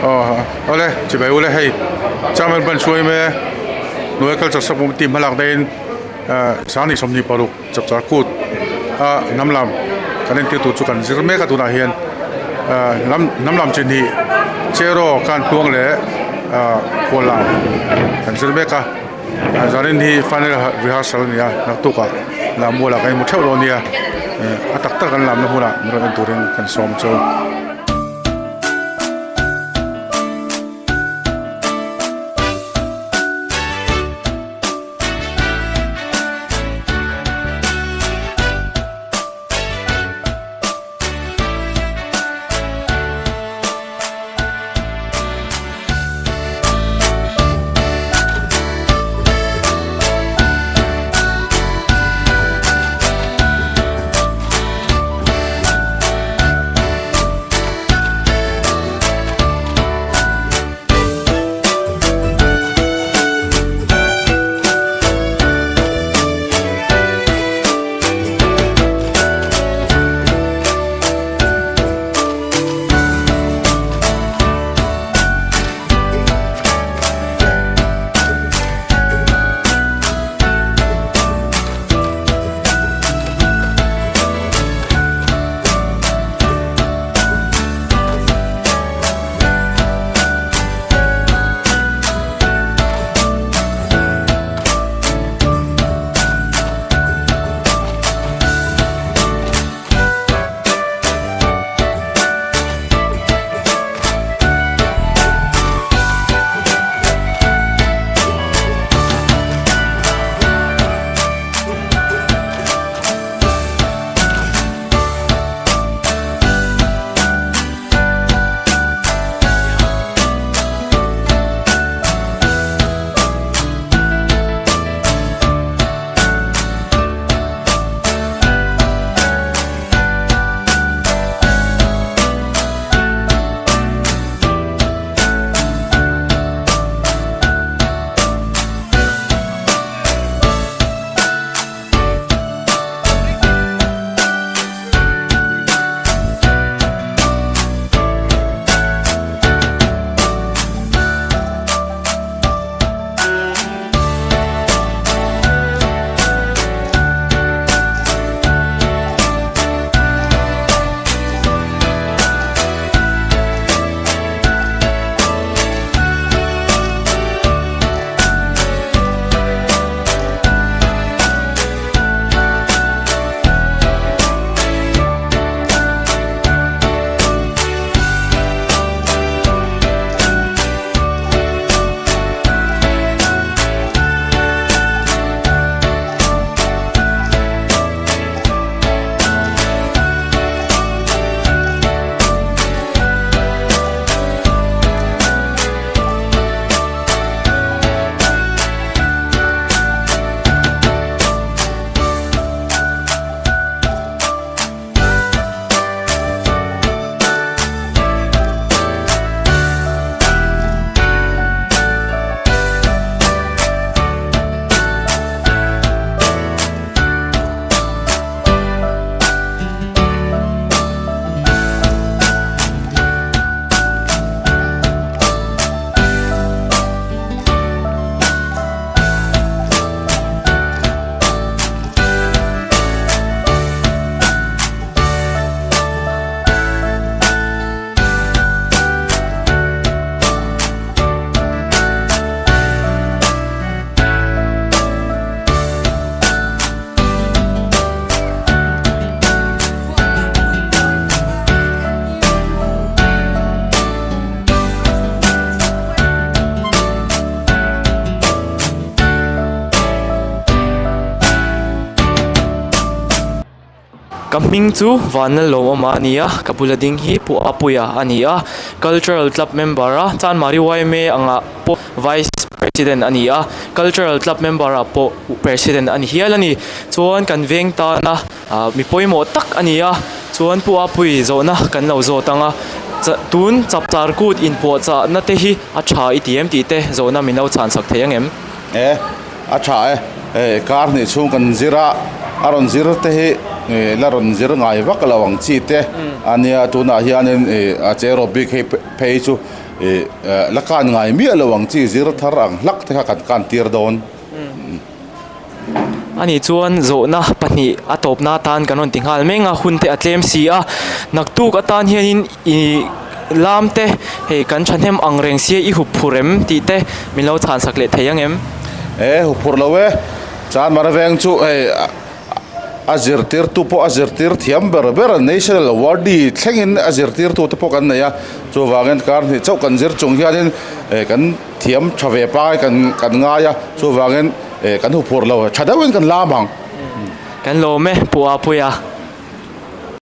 Aw awle chibai ule hei chairman ban hruai mai e hnuai culture sub committee hmalak daihin sang ni 26 chapchar kut a hnam lam kan entir tur chu kan zir mek a tunah hian hnam hnam lam chi hnih cheraw kan tluang leh khuallam kan zir mek a. Zanin hi final rehearsal a ni a naktukah lam mualah kan inhmu theuh dawn nia a tak tak an lamna hmunah min rawn en turin kan sawm chu. Ka hming chu Vanlalawmawma a ni a, ka bula ding hi Pu Apuia a ni a, Cultural Club member a, Chanmari yma angah pawh Vice President a ni a, Cultural Club member ah pawh President a ni hial a ni. Chuan kan veng tana mi pawimawh tak a ni a, chuan Pu Apui zawhna kan lo zawt ang a, tun chapchar kut inpuahchahna te hi a tha i ti em tih te zawhna min lo chhansak thei ang em? E, a tha e. Hei kar hnih chhung kan zir a, a rawn zir te hi la rawn zir ngai vak lo ang chi te a nia. Tunah hianin a cheraw bik hei phei chu Ih la kan ngai miah lo ang chi zir thar ang hlak te kha kan kan tir dawn. Ani chuan zawhna pahnih a tawpna atan kan rawn ti nghal meng a, hun te a tlem si a. Naktuk atan hianin ih lam te hei kan thahnem ang reng sia i hup phur em tih te min lo chhansak leh thei ang em? E hup phur lo e, Chanmar veng chu hei a zirtirtu pawh a zirtir thiam ber ber National Awardee thlengin a zirtirtu te pawh kan nei a, chuvangin kar hnih chauh kan zir chung hianin kan thiam tha ve pangai kan kan ngai a, chuvangin kan huphurh lo tha deuhin kan lam ang. Kan lawm e Pu Apuia.